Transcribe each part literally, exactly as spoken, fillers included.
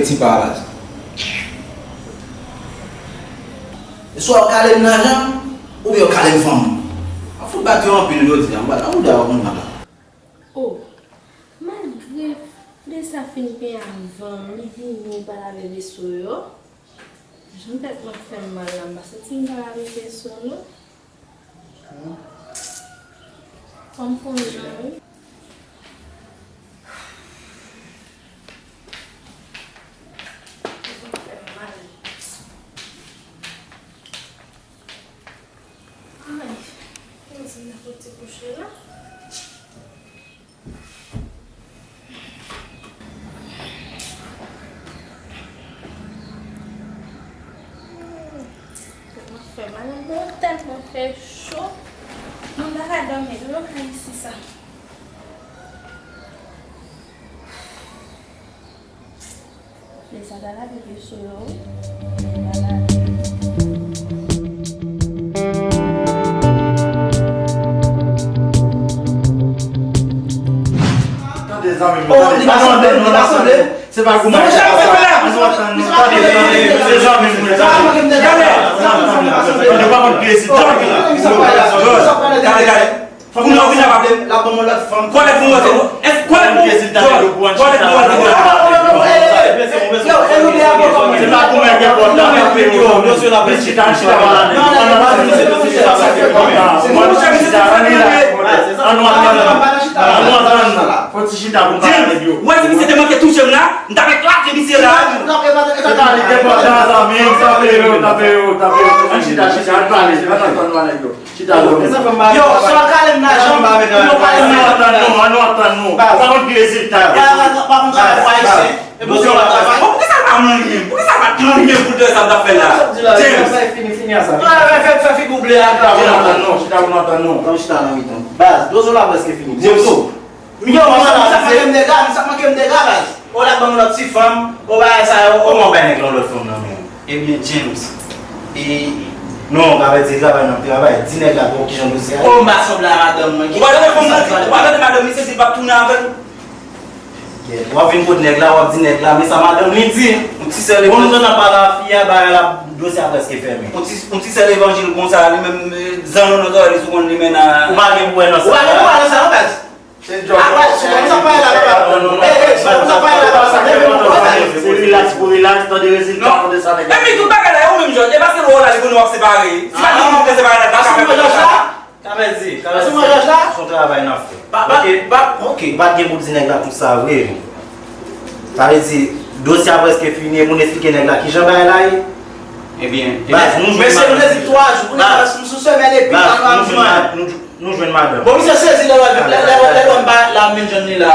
Ti pa la. Swa w kale m lajan, oubyen w kale m fanm. M ap fout bat yo anpil jodi a, m bat nan bouda yo kounya la. Oh, malgre Fresa fin penyen avan m, li vini, li pa lave veso yo. Jan tèt mwen fè m mal la, m pa santi m ka lave veso non. Fò m pran jan wi. Tèt mwen fè m mal. Ay, mwen di m nan kote kouche la. Tèt mwen fè mal, mwen tèlman fè cho. Mwen pa ka dòmi lontan isi sa. Fresa ta lave veso yo wi. Li pa lave. Tande zanmi m, oh, tande. Li pa sanble, li pa sanble. Se pa goumen. Ann nou antann nou. Tande, tande, se zanmi m, wi, tande. Tande, tande, pa konn pyesi, tande. Tande, tande. Fòk nou vin ap ap. Kòlèg nou monte. Èske kòlèg nou monte? Kòlèg nou monte. Se pa goumen ki enpòtan, tanpri, yo. Chita, chita, chita. Ann nou antann nou. Ann nou antann nou. Fò ti chita pou n pale avèk yo. Ou wè si misye te manke touche m la, m t ap eklate misye la. Se pa li ki enpòtan, zanmi m. Tanpri, yo, tanpri, yo, tanpri, yo. Ann chita, chita, ann pale. Ann antann nou avèk yo. Chita, zanmi m. Yo, swa kale m lajan, pou yo kale m lajan. Ann nou antann nou, ann nou antann nou. Pa konn ki rezilta. Pa konn travay pou Ayisyen. E pou se yon lòt travay. Bon, poukisa l pa manyen? Poukisa l pa t manyen pou l te wè sa m t ap fè la? James. Fè, fè, fè figi w ble a. Chita pou nou antann nou, chita pou nou antann nou. Ann chita nan mitan. Baz, dozo la prèske fini. Dozo. Yo, misye ap manke m dega, misye ap manke m dega, baz. Ou la ban m lòt ti fanm, ou bagay sa yo. Kòman w bay nèg la yon lòt fanm nan men w? Ebyen, James. E, non, ka vle di travay n ap travay. Di nèg la pou kijan dosye a ye. Oh, m pa sanble a madanm mwen. Ou pa tande fanm nan, ou pa tande madanm li, se di l p ap tounen avè l. Kèt, w ap vin kot nèg la, w ap di nèg la, men sa madanm li di. Yon ti sèl evanjil. Bon, nou t ap pale a fi a, bagay la, dosye a prèske fèmen. Yon ti, yon ti sèl evanjil konsa, li menm, eh, zanno nan zòrèy li sou konn li men nan. Ou pa gen pou wè nan sa. Ou pa gen pou wè nan sa, non, baz. Se djòb. Ah, ouais, sou konn sa pale la, papa. Eh, eh, sou konn sa pale la, papa. Se relax pou relax, tande rezilta, tande sa nèg la. Epi tout bagay la, yo menm jan, e paske lè w la, li konnen w ap separe. Si pa te konnen w ap separe la, li pa ka fè konsa. Ka vle di, ka vle di, se yon travay n ap fè. Ok, ok, pa t gen pou di nèg la tout sa vre. Sa vle di, dosye a prèske fini, e moun eksplike nèg la kijan bagay la ye. Ebyen, baz, nou jwenn madanm. Mesye, nou te di twa jou, kounye a nou sou semèn epi nou jwenn madanm. Bon, misye sezi lè l wè, lè, lè, lè l wè m pa la, m vin jwenn li la.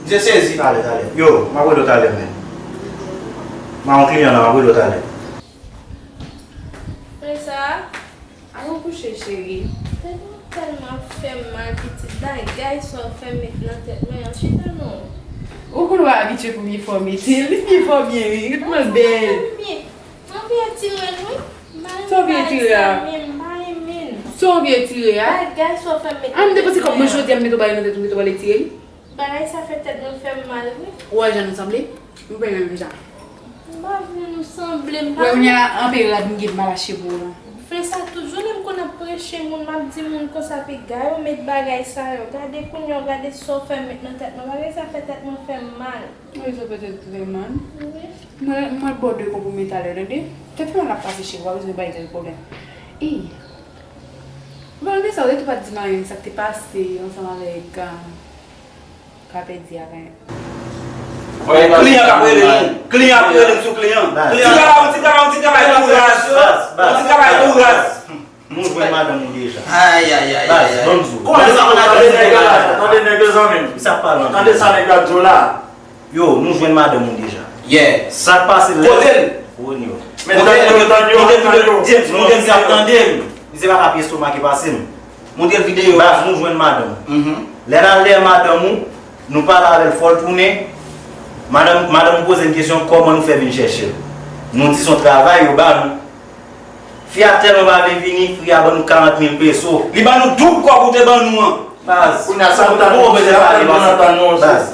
Misye sezi. Talè, talè. Yo, m ap rele w talè, men. M a yon kliyan la, m ap rele w talè. Frè sa, al kouche, cheri. Tèt mwen tèlman ap fè m mal, pitit, bagay sa w fè m met nan tèt mwen an, chita non. Ou konn w abitye premye fwa w mete l, li vye fò byen, wi, li tèlman bèl. Mwen vin etire l, wi. M pa renmen bagay sa menm, m pa renmen l. Sa w vin etire a? Bagay sa w fè m met nan tèt mwen an. An, m depanse kòb mwen jodi a, m mete w bagay nan tèt ou, mete w al etire l. Bagay sa fè tèt mwen fè m mal, wi. Ou wè jan nou sanble? Nou pa menm jan. M pa vle nou sanble, m pa vle. Wè, kounye a, anpe rad m gen mal achte pou ou lan. Frè sa, tout jounen m konn ap preche moun, m ap di moun konsa, piga yo met bagay sa yo. Gade kounye a, gade sa w fè m met nan tèt mwen. Bagay sa fè tèt mwen fè m mal. Wi, sa fè tèt trè mal. Wi. Mwen, mwen ba w de konpliman talè, tande. Tèt fè mal ap pase cheri, w pa bezwen bay tèt pwoblèm. Ey. Bon, men sa, ou te tou pa t di m anyen, sa k te pase ansanm avèk, ah, Ka pèdi avè. Kliyan k ap rele nou. Kliyan ap rele m sou kliyan. Kliyan. Ti travay, ti travay, ti travay tou raz. Ti travay tou raz. Nou jwenn madanm ou deja. Ay, ay, ay, ay, ay. Baz, ban m di w. Kòman sa konn ap di nèg la? Tande nèg yo, zanmi m. Sa pale anpil. Tande sa nèg la di w la. Yo, nou jwenn madanm ou deja. Yeah. Sa k pase lè? Kote l? Roni yo. Men tande yo, tande yo, tande yo. James, montre m si ap tande m. Misye pa ka pi estomak e pase m. Montre l videyo a. Baz, nou jwenn madanm. Mhm. Lè n al dèyè madanm ou, nou pale avè l, fò l tounen. Madanm, madanm ou poze n kesyon, kòman nou fè vin chèche l? Nou di se yon travay yo ba nou. Fi a tèlman pa vle vini, fi a ban nou karant mil peso. Li ban nou doub kòb ou te ban nou an. Baz, kounye a sa nou ta nou bezwen pale, nou antann nou. Baz.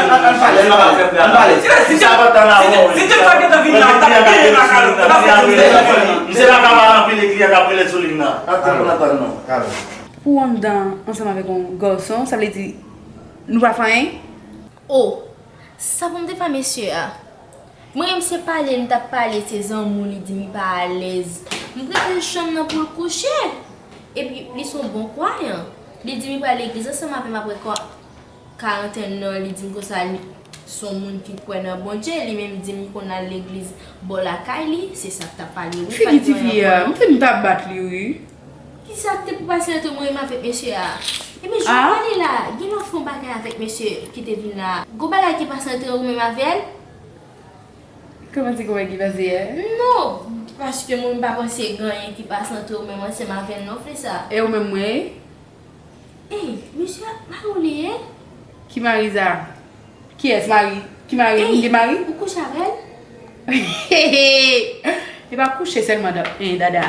An pale, an pale, an pale. Sa pa tan la, si te pa gentan vin la, w t ap peye makalo, w t ap fè. Misye pa ka pale anpil e kliyan k ap rele sou liy nan. Ap tann, ap tann, non. Pou w anndan ansanm avèk yon gason, sa vle di nou pa fè anyen? O, sa pou m te fè mesye a? Mwen menm se pale m t ap pale, se zanmi w, li di m li pa alèz. M prete l chanm nan pou l kouche. Epi li se yon bon kwayan. Li di m li pral legliz ansanm avè m apre kwa-, karantèn nan, li di m konsa li se yon moun ki kwè nan Bondye, li menm di m li konn al legliz bò lakay li, se sa k t ap pale wi. Figi tifi a, m fin ta bat li wi. Kisa k te pou pase ant mwen menm avèk mesye a? Epi jan w pale la, gen lòt fè yon bagay avèk mesye ki te vin la. Gon bagay ki pase ant ou menm avè l? Kòman se gon bagay ki pase a? Non, paske mwen m pa panse gen anyen ki pase ant ou menm ansanm avè l non, frè sa. E ou menm mwen? Ey, mesye a, mari w li ye? Ki mari sa? Kiyès mari? Ki mari? Ey, m gen mari? Ou kouche avè l? E pa kouche sèlman, da-, eh, dada.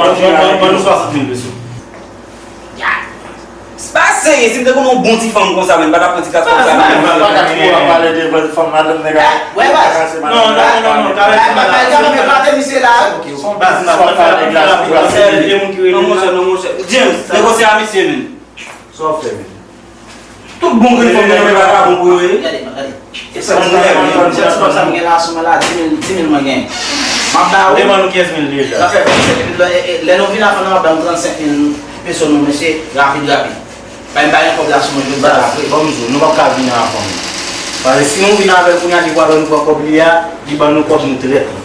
ban nou swasant mil peso. Se pa serye, si m te konn yon bon ti fanm konsa, men m pa t ap pran ti kras konsa, men. Mwen pa ka tro ap pale devan fanm, madanm nèg la. Wè, baz. Non, non, non, non, non, kalme, kalme, kalme, kalme, misye la. Baz, baz, baz, baz, baz, e moun ki rele. Non, monchè, non, monchè. James, negosye a misye, men. Sa w fè, men? Tout bon grenn fanm yo, men vagabon pou yo ye. Gade, gade. E sa, gade, gade, gade, sa m gen la sou mwen la, dis mil, dis mil mwen gen. M ap ba ou. Demann nou kenz mil deja. Sa fè vennsenk mil, lè, lè nou vin avan, nou ap ban m trannsenk mil peso nou, mesye, rapid, rapid. Bay m pa gen kòb la sou mwen, jodi a la vre. Ban m di w, nou p ap ka vin avan. Paske si nou vin avè l kounye a, li pral wè nou pran kòb li a, li ban nou kòb nou trèt li.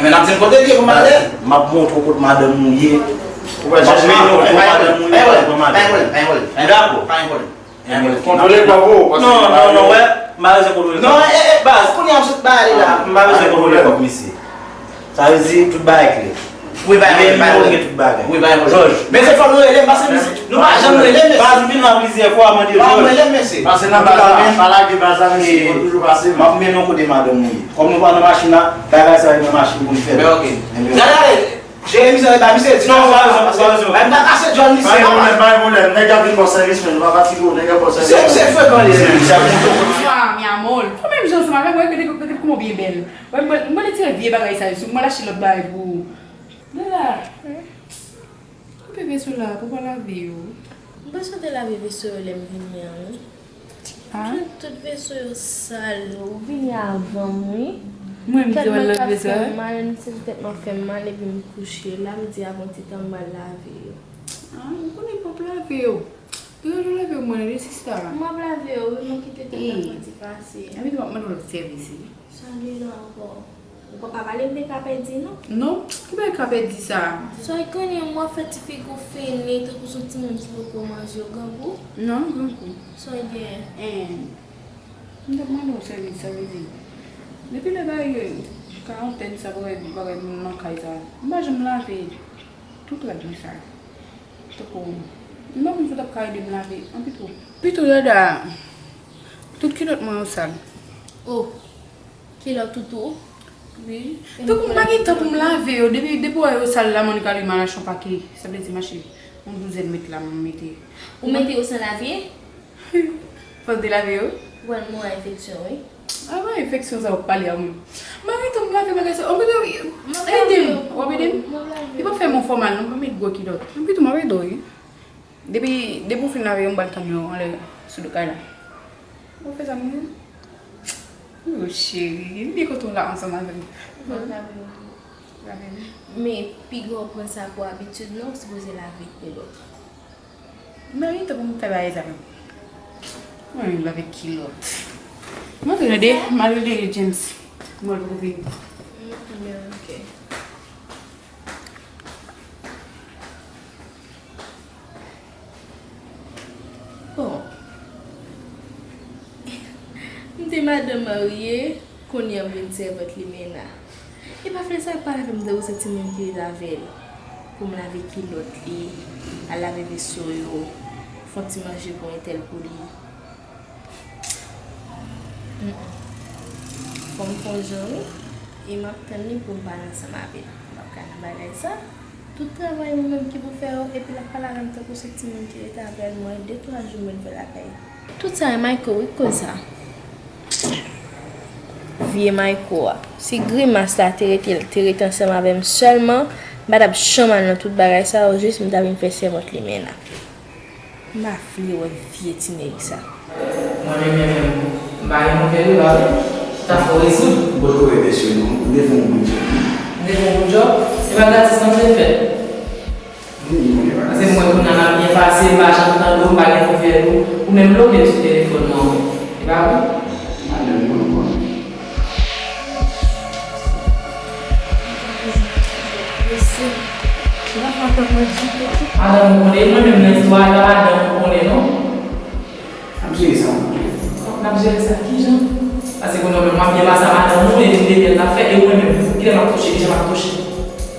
Enben, n ap di m kote l ye pou m ale. M ap montre w kot madanm ou ye. M ap mennen w kot madanm ou ye, w ap pran madanm. Pa gen pwoblèm, pa gen pwoblèm, pa gen pwoblèm. Ou dakò? Pa gen pwoblèm. Kontwole kòb ou, paske non, non, non, wè, m pa bezwen kontwole kòb. Non, e, e, baz, kounye a m sot ba ale la. M pa bezwen kontwole kòb misye. Sa vle di tout bagay klè. Wi, bay, bay, bay. Tout bagay. Wi, bay, bay. Jòj. Mesye, fò nou rele m, pase misye. Nou pa janm rele mesye. Baz, m vin la plizyè fwa, mande Jòj. Fò nou rele mesye. Pase nan baz la, pa lage baz la, mesye, fò toujou pase. M ap mennen w kote madanm ou ye. Kòm nou pa nan machin la, bagay sa yo nan machin pou n fè. Men, ok. Gade, Jeremi, sa, ba misye di non, pa bezwen, pa bezwen. Bay m ta kase djòl misye. Pa gen pwoblèm, pa gen pwoblèm. Nèg la vin ba w sèvis, men nou pa fatige w, nèg la ba w sèvis. Se, se frekan li ye. Bonswa, mi amor. Fò menm jan ansanm avè mwen, gade, gade kòman w byen bèl. Wè, mwen, mwen retire vye bagay sa yo sou mwen, al achte lòt bagay pou ou. Bella, koupe veso la, pou pa lave yo. M panse w te lave veso yo lè m vini an, wi. Ah. Tout, tout veso yo sal, ou vini avan m, wi. Mwen, m te wè l lave veso a. Tèt mwen k ap fè m mal, m santi tèt mwen ap fè m mal, epi m kouche la, m di avan ti tan m al lave yo. Ah, ou konnen m p ap lave yo. Deja w lave yo mwen, wi, sista. M ap lave yo, wi, mwen kite tèt la pati pase. Epi tou, m ap mande w lòt sèvis, wi. Sa li la ankò? Ou pa ka pale m de kapèdi, non? Non, ki bagay kapèdi sa? Sa w konnen, w ap fè ti figi w fini, tankou se yon timoun ki poko manje, w grangou? Non, m grangou. Sa w gen? En, m t ap mande w sèvis, sa vle di, depi lè bagay karantèn sa, bagay, bagay moun nan kay sa, m pa janm lave tout rad mwen sa. Tankou, m pa konn si w t ap ka ede m lave, anpito. Pito, Dada, tout kilòt mwen yo sal. Oh. Kilòt toutou? Wi. Tankou m pa gen tan pou m lave yo. Depi, depi w wè yo sal la, Monica li mal achte yon pake. Sa vle di m achte yon douzèn mèt la, m mete. Ou mete yo san lave? Fò m te lave yo? Wè, m wè enfeksyon, wi. Ah, wè, enfeksyon sa w ap pale a, wi. M pa gen tan pou m lave bagay sa. Anpito, ede m. W ap ede m? Li p ap fè m yon fò mal, non, m pa met gwo kilòt. Anpito, m ap ede w, wi. Depi, depi w fin lave yo, m pral tann yo anlè. Sou do kay la. Ou fè sa, mwen? Yo, cheri, m byen kontan w la ansanm avè m. Mwen pa vle oubli. Pa vle. Men, piga w pran sa pou abitid, non, w sipoze lave kilòt. Mwen, li tan pou m fè bagay sa menm. Mwen menm lave kilòt. Mwen te tande, m al rele James. Mwen poko vini. Mm, ok. Bon. M te madanm marye, kounye a m vin sèvant limena. E pa fè sa pale avè m tankou se timoun ki ret avè l. Pou m lave kilòt li, al lave veso yo, fè yon ti manje pou entèl pou li. Mm, mm. Fò m fè yon jan, wi. E m ap tann li pou m pale ansanm avè l. M p ap ka nan bagay sa. Tout travay mwen menm ki pou fè yo, epi l ap pale avè m tankou se timoun ki rete avè l, mwen de twa jou m vin fè lakay. Tout sa e Mayko wi k koz sa. Vye Mayko a. Si grimas la te rete, te rete ansanm avè m sèlman, m pa t ap janm al nan tout bagay sa yo, jis m ta vin fè sèvant limena. M pa vle wè vye ti nèg sa. Mwen menm, menm, menm, m pa gen nouvèl yo, pa vre? Sa fò rezoud. M potko rete sou nou, m te fè yon bon djòb. M te fè yon bon djòb? Se pa gratis non m te fè. Wi, mwen, e pa gratis. Paske mwen, kounye a, m ap byen pase, m pa janm tande w, m pa gen nouvèl ou. Ou menm bloke m sou telefòn nan, wi. E pa vre? Madanm mwen, mwen. Madanm ou konnen, mwen menm nan istwa a, e pa madanm ou konnen, non. N ap jere sa, mwen. N ap jere sa, kijan? Paske kounye a, mwen, m ap byen pase a madanm ou, e m de tèt n ap fè, e ou menm, kilè m ap touche, kijan m ap touche?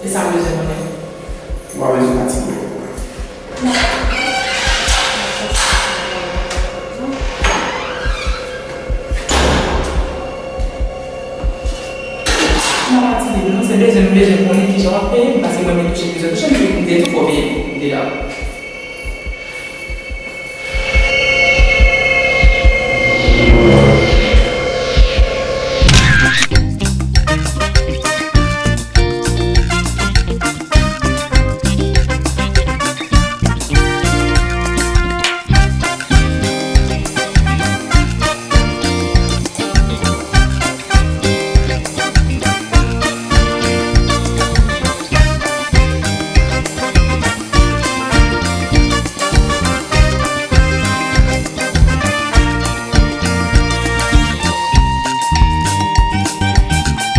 E sa m bezwen konnen. Ou pa bezwen fatige. M pa fatige, non, se bezwen, m bezwen konnen kijan w ap peye m, paske mwen, m touche plizyè touche, m te, m te di w fò peye m, m te dakò.